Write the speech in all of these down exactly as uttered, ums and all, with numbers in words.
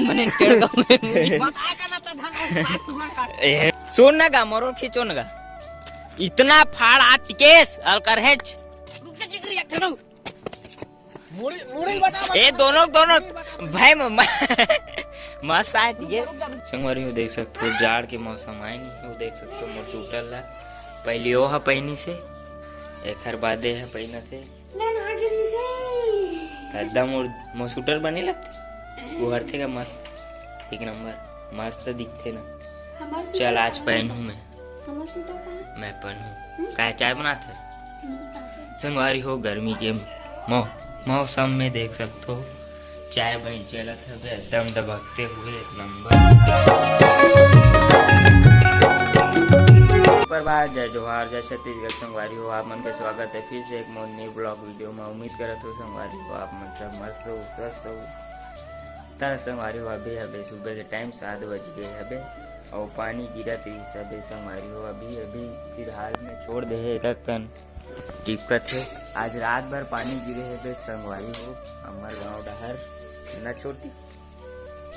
मने टेढ़ का में मुड़ी। ए, सुन ना गा, मोरो खींचो ना गा। इतना फाड़ आ टिकेस और करहेच। रुक जा जिगरी, एक ठो। मुड़ी, मुड़ी बता, बता। ए, दोनों, दोनों भाई म-, म-, मस्त आए टिकेस। संगवारी हो, देख सकत हो, जाड़ के मौसम आए नहीं है, वो देख सकत हो, मोर सूटर ला पहली ओ हा पहनी से, एकर बादे हा पहनत हे। ले ना गिरी से। एकदम मोर, मोर सूटर बने लगथे। उहरथे का मस्त, एक नंबर, मस्त दिखथे ना। हमार सूटर चल, आज कहाँ है? पहनहूँ मैं। हमार सूटर कहाँ है? मैं पहनहूँ। हम्म? काय चाय बनात हे? हम्म, काहे? संगवारी हो, गर्मी के मौ-, मौसम में देख सकत हो, चाय बन चलत हवे, एकदम दबकते हुए, एक नंबर। सुप्रभात, जय जोहार, जय छत्तीसगढ़। संगवारी हो, आप मन के स्वागत है फिर से एक मोर न्यू ब्लॉग वीडियो में। उम्मीद करत हो संगवारी हो, आप मन सब मस्त हो, स्वस्थ हो। त संगवारी हो, अभी हवे सुबह के टाइम सात बज गए हवे और पानी गिरत रहिस हवे संगवारी हो। अभी, अभी फिलहाल में छोड़ दे हे एक कन टिपकत हे। आज रात भर पानी गिरे हवे संगवारी हो, हमर गांव डहर ना छोटी।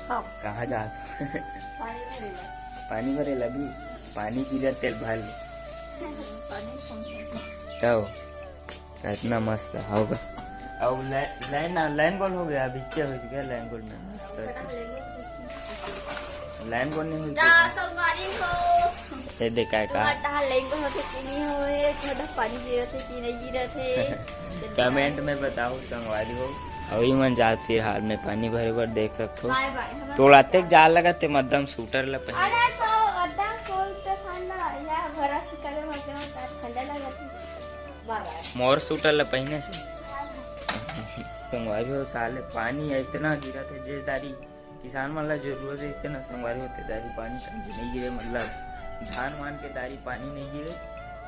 हाँ। कहाँ जात? पानी भरे ला। पानी भरे ला भी? पानी गिरत तेल भर ले। पानी कम से कम। तब इतना मस्त होगा। अब लाइन, लाइन, लाइन गोल हो गया, अभी क्या हो गया लाइन गोल में? मस्त। लाइन गोल नहीं हुई दा थी। संगवारी हो। ये देखा है का? तुम्हारा टहल लाइन गोल होते कि नहीं हो, ये थोड़ा पानी गिरत है कि नहीं गिरत है। कमेंट में बताओ संगवारी हो। अभी मन जात फिलहाल में पानी भरे बर देख सकत हो। बाय बाय। हमारा तोला अतेक जाड़ लगत हे, मद्दम सूटर ला पहन। अरे सो, अद्दा सो तो ठंडा, या भरा से करे मद्दम ठंडा लगत हे। बाय बाय। मोर सूटर ला पहने से। संगवारी हो, साले पानी इतना गिरत हे, जे दारी किसान मन ला जरूरत रहिथे ना संगवारी हो, ते दारी पानी कहीं नहीं गिरे, मतलब धान वान के दारी पानी नहीं गिरे।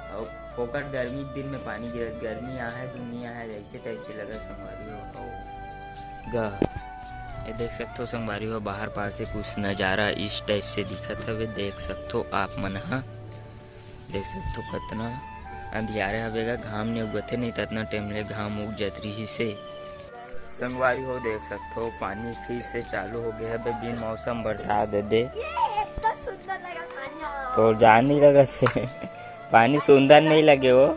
और फोकट गर्मी के दिन में पानी गिरे, गर्मी आ है दुनिया है, ऐसे टाइप से लगा संगवारी हो। और ग-, ये देख सकत हो संगवारी हो, बाहर पार से कुछ नजारा इस टाइप से दिखत हवे, देख सकत हो आप मन ह। देख सकत हो कतना अंधियारे हवे गा, घाम ने उगथे नहीं, ततना टाइम ले घाम उग जात रहिस हे। संगवारी हो, देख सकत हो, पानी फिर से चालू हो गया है, बिन मौसम बरसात दे दे। ये इतना सुंदर लगा पानी। तो जान नहीं लगा थे। पानी सुंदर नहीं लगे वो।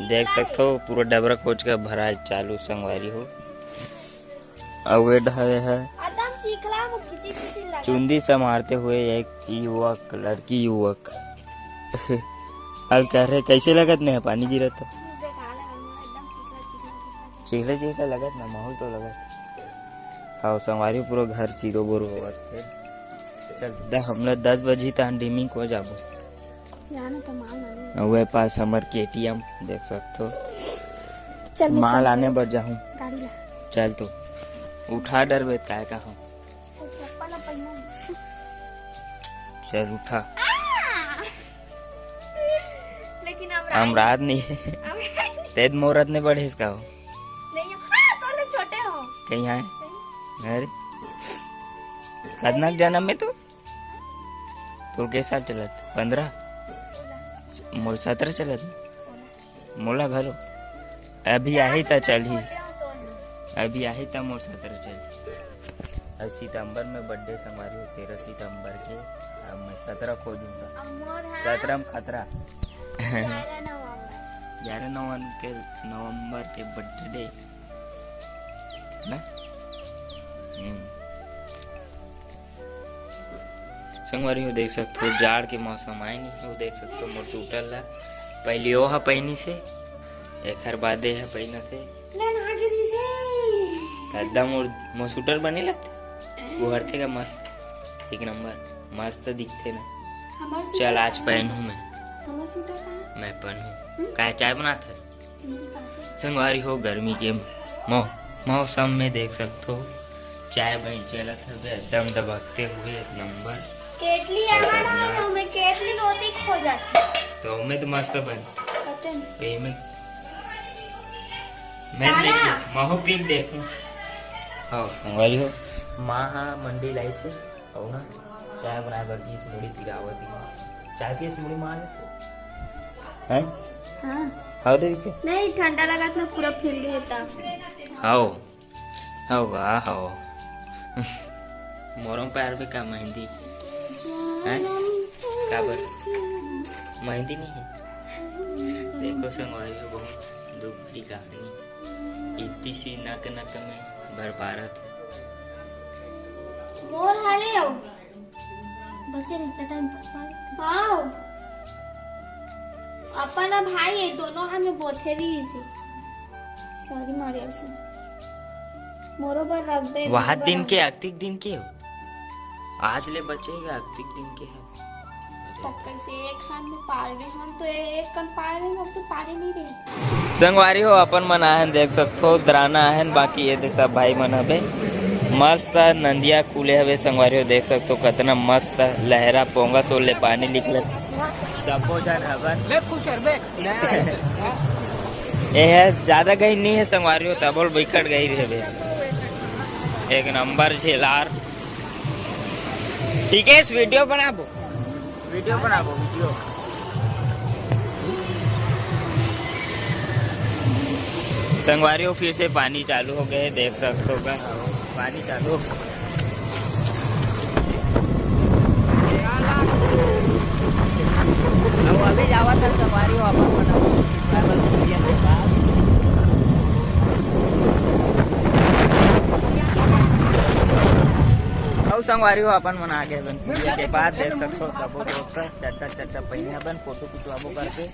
देख सकत हो, पूरा डबरा कोच का भराए चालू संगवारी हो। अउ ए डहर है एकदम चिखला में खिची खिची लगा। चुंदी संभारते हुए एक युवक, लड़की युवक। अब कह रहे, कैसे लगत नहीं है पानी गिरत? बेकार लगा, एकदम चिखला चिखला चिखला। चिखला चिखला लगत ना, माहौल तो लगत। हाँ, संगवारी पूरा घर चीरो बोरो होवत है। चल, द-, हमला दस बजी तहन डिमिंग हो जाबो। जाने तो माल लाने। अउ ए पास हमर केटीएम देख सकत हो। चल, मैं माल सब आने बर जाहूँ। गाड़ी ला। चल तो। उठा डरबे त काय कहाँ? चप्पल ला पहिना। चल उठा। आ! लेकिन हम रात नहीं। तेज मोरत ने बढ़े इसका हो। नहीं, हाँ, तो ले छोटे हो। कहीं आए? अरे। खतरनाक जन्म में तो। तोर के साल चलत? पंद्रह? मोर सत्रह चलत। मोला घलो। अभी आही त चलही। अभी आही त मोर सत्रह चलही। अब सितंबर में बर्थडे संगवारी हो, तेरह सितंबर के। अब मैं सत्रह खोजूंगा। अब मोर है सत्रह में खतरा। ग्यारह नवंबर। ग्यारह नवंबर के, नवंबर के बर्थडे। ना? हम्म। संगवारी हो देख सकत हो, जाड़ के मौसम आए नहीं हो, देख सकत हो मोर सूटर ला पहली ओ हा पहनी से, एकर बादे हा पहनत हे। ले ना गिरी से। एकदम मोर, मोर सूटर बने लगथे, उहरथे का मस्त, एक नंबर, मस्त दिखथे ना। हमार सूटर चल आज कहाँ है? पहनहूँ मैं। हमार सूटर कहाँ है? मैं पहनहूँ। हम्म? काय चाय बनात हे? संगवारी हो, गर्मी के मौ-, मौसम में देख सकत हो, चाय बन चलत हवे, एकदम दबकते हुए, एक नंबर। केटली यहाँ ना, खतरनाक। हमें केटली नोती खो जाती। तो मैं तो मस्त बन। कते में? ए में। मैं काला। देखूं, महू पी के देखूं। हाँ, संगवारी हो, माँ हा मंडी लाई से, अउ ना, चाय बनाए बर गीस मुड़ी पिरावत ही। चाय पीस मुड़ी मार लेते। हैं? हाँ। हव देवी के? नहीं, ठंडा लगत ना, पूरा फैल गए था। हव। हव गा, हव। मोरो पैर में का मेहंदी? हैं? काबर? मेहंदी नहीं है? देखो संगवारी हो, बहुत दुख भरी कहानी। इतनी सी नक नक में भर पारत। मोर हाले हो। बचे रहिस त टाइम पास। हाँ। अपन भाई, ये दोनों हाथ में बोथे रहिस हे। सॉरी मारिया से। मोरो बर रख दे, वहाँ दिन के अतिक दिन के हो। आज ले बचेगा अतिक दिन के है। तब कैसे एक हाथ में पार गए? हम तो एक कन पार गए, हम तो पारे नहीं रहे। संगवारी हो, अपन मन आहन, देख सकथो, दराना आहन, बाकी ये दे सब भाई मन हवे। मस्त नंदिया कूले हवे संगवारी हो, देख सकथो, कतना मस्त लहरा पोंगा सोले पानी निकलत। सबो जन हवन। ले खुश हर बे। ए है, ज्यादा गहिर नहीं है संगवारी हो, तबो ले बिकट गहिर हवे। एक नंबर झेलार। टिकेश, वीडियो बनाबो। वीडियो बनाबो, वीडियो। संगवारी हो, फिर से पानी चालू हो गए, देख सकथो का पानी चालू हो गए। अब अभी जावत है संगवारी हो, अपन मन ट्रैवल के पास। अउ संगवारी हो, अपन मन आ गए हन पूजा के बाद, देख सकथो सबो दोस्त चट्टा चट्टा पहिने हबन फोटो खिंचवाबो करके।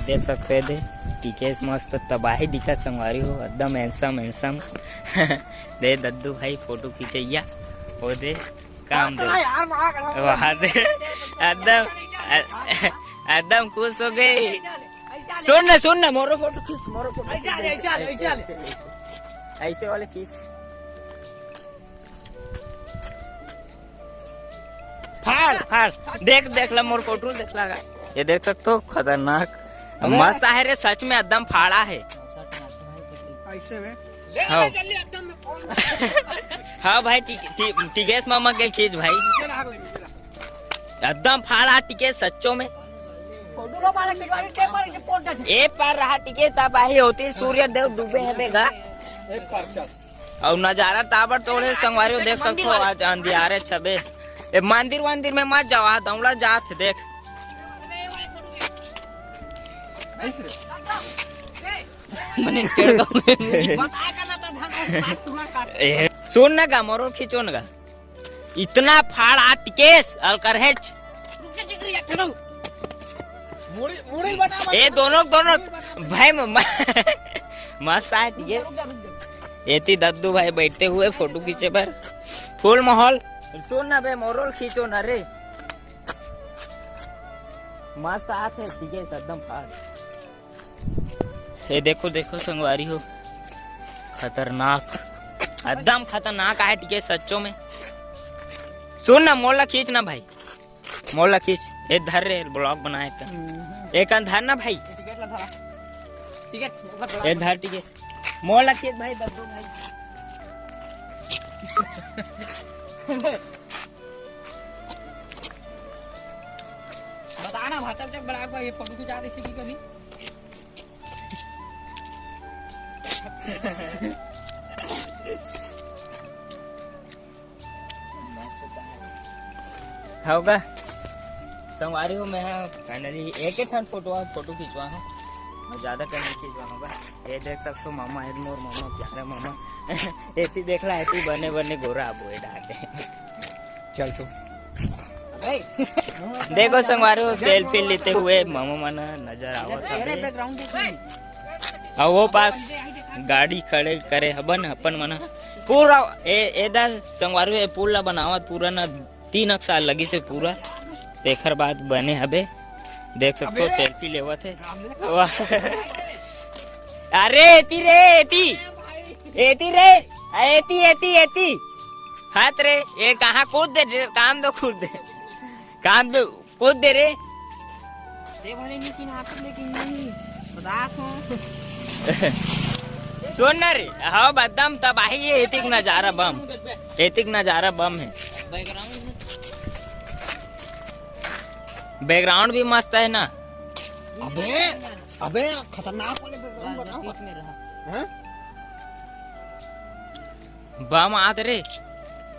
देख सकथो ये दे टिकेश मस्त तबाही दिखा संगवारी हो, एकदम handsome handsome। दे दद्दू भाई फोटो खिंचैया, वो दे काम दे। यार, वहाँ दे एकदम, एकदम खुश हो गई। सुन ना, सुन ना, मोरो फोटो खींच, मोरो फोटो ऐसे खींच, वाले, ऐसे वाले, ऐसे वाले। ऐसे वाले खींच। फाड़, फाड़। देख, देख ला मोर फोटो, देख ला। ये देख सकथो, खतरनाक। अबे। मस्त आहे रे, सच में एकदम फाड़ा है। ऐसे में। ले हाँ। ले जल्दी एकदम में फोन। हाँ भाई, ठीक, ठीक, टिकेश मामा के खींच भाई। नीचे ला, नीचे ला। एकदम फाड़ा टिकेश सच्चो में। फोटो लो मारे, खिंचवा के टेप मारे, इसे पोट दे। ए पार रहा टिकेश, तब आई होती सूर्य देव डूबे है बेगा। एक पार चल। अउ नजारा ताबड़ तोड़े संगवारी हो, देख सकथो, आज अंधियारे छबे। ए मंदिर वंदिर में मत जावा, दौड़ा जात देख। मने टेढ़ गाँव में। ए, सुन न गा, मोरो खींचो न गा। इतना फाड़ आ टिकेश, अलकर हेच। रुक जा, जिगरी, एक ठो। मुड़ी, मुड़ी बता, बता। ए, दोनों, दोनों भाई म-, म-, मस्त आए टिकेश। रुक जा, रुक जा। एती दद्दू भाई बैठते हुए फोटो खींचे बर। फुल माहौल। सुन ना बे, मोरो ल खींचो ना रे। मस्त आत है टिकेश, एकदम फाड़। ये देखो, देखो संगवारी हो, खतरनाक, एकदम खतरनाक आए टिकेश सच्चो में। सुन ना, मोला खींच ना भाई, मोला खींच। ए धर रे, ब्लॉग बनाए त। हम्म। एक अंधार ना भाई। टिकट ला धरा। टिकट, ओकर ब्लॉग ए धर टिकट। मोला खींच भाई, दद्दू भाई। बता ना, भाचर चक ब्लॉग भाई, ये फोटो खिंचा दे इसी की कभी। होगा। संगवारी हो, मैं finally एक ही ठन फोटो, फोटो खिंचवा हूँ। मैं ज्यादा कहीं नहीं खिंचवा हूँ बस। ये देख सकते हो, मामा है मोर, मामा, प्यारा मामा। एती देख ला, एती बने बने गोरा बोए डाटे। चल तू। देखो संगवारी हो, सेल्फी लेते हुए मामा मन नजर आवत अरे हवे। बैकग्राउंड देखो। अउ वो पास गाड़ी खड़े करे हबन अपन मन। पूरा ए, एदा संगवारी हो, ए पुल ला बनावत पूरा ना तीन एक साल लगिस हे पूरा, तेखर बाद बने हबे। देख सकथो, अबे! सेल्फी लेवत हे। वाह। अरे एती रे, एती। एती रे। आ, एती, एती, एती। हाथ रे, ये कहाँ कूद दे, काम दो कूद दे। काम दो कूद दे रे। दे भले नहीं किनात, लेकिन नहीं, बर्दाश्त हो। सुन ना रे, हाँ, एकदम तबाही है, एतिक नजारा बम। एतिक नजारा बम है। बैकग्राउंड में बैकग्राउंड भी मस्त है ना। अबे, अबे, खतरनाक वाले background बनाओ। बीच में रहा। हैं? बम आत रे।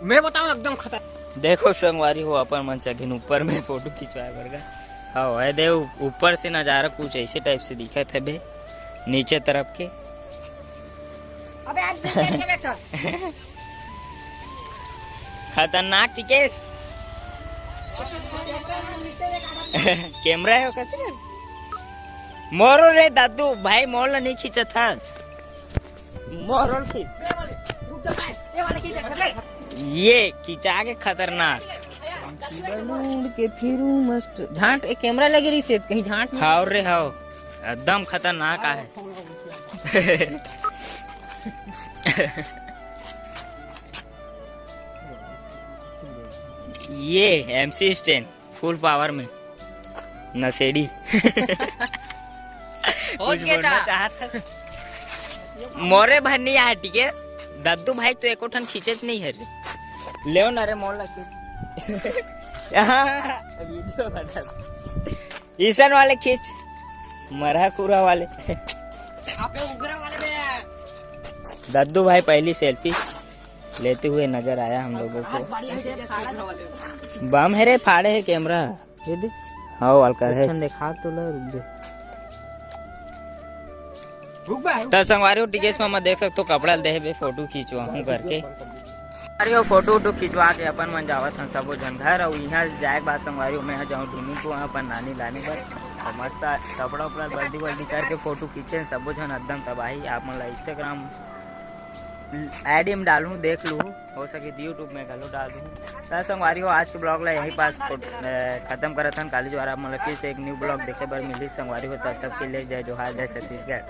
मैं बताऊं, एकदम खतरनाक। देखो संगवारी हो, अपन मन चघिन ऊपर में फोटो खिंचवाए बर गा। हाँ, है दे, ऊ-, ऊपर से नजारा कुछ ऐसे type से दिखत हे बे, नीचे तरफ के। अबे आज देख के बैठा। खतरनाक टिकेश। कैमरा है ओकर। मोरो रे दादू भाई, मोर ला नहीं खींचत हस। मोरो खींच। ये खींचा के खतरनाक। उड़ के फिरू मस्त। झांट, एक कैमरा लगे रही से, कहीं झांट नहीं। हाव रे हाव, एकदम खतरनाक आहे। ये एमसी स्टैंड फुल पावर में नशेड़ी। हो कुछ गया बोलना था। चाहत हस? मोरे भर नहीं आया टिकेश। दद्दू भाई तो एको ठन खींचेच नहीं है रे। लेओ ना रे मोर ला खींच। हाँ, वीडियो बना। ईसन वाले खींच, मरहा कुरा वाले। आप लोग उगरा वाले बे। दद्दू भाई पहली सेल्फी लेते हुए नजर आया हम लोगों को। बम है रे, फाड़े है कैमरा। ये दे। हाँ, वालकर है। दिखा तो ला, रुक दे। त संगवारी हो, टिकेश मामा देख सकते हो, कपड़ा दे बे, फोटो खींचवा हूँ करके। अरे वो फोटो वोटो खिंचवा के अपन मन जावत हन सबो झन घर। अउ इहाँ जाए के बाद संगवारी हो, मैं ह जाऊँ ढूंढी को अपन नानी लाने बर। अउ मस्त कपड़ा उपड़ा बल्दी बल्दी करके फोटो खींचे सबो झन, एकदम तबाही। आप मन ला Instagram आईडी में डालूँ, देख लू, हो सके तो YouTube में घलो डाल दूँ। त संगवारी हो, आज के ब्लॉग ला यही पास खत्म करत हन। काली ज्वार आप मन ला फिर से एक न्यू ब्लॉग देखे बर मिली संगवारी हो, तब तक के लिए जय जोहार, जय छत्तीसगढ़।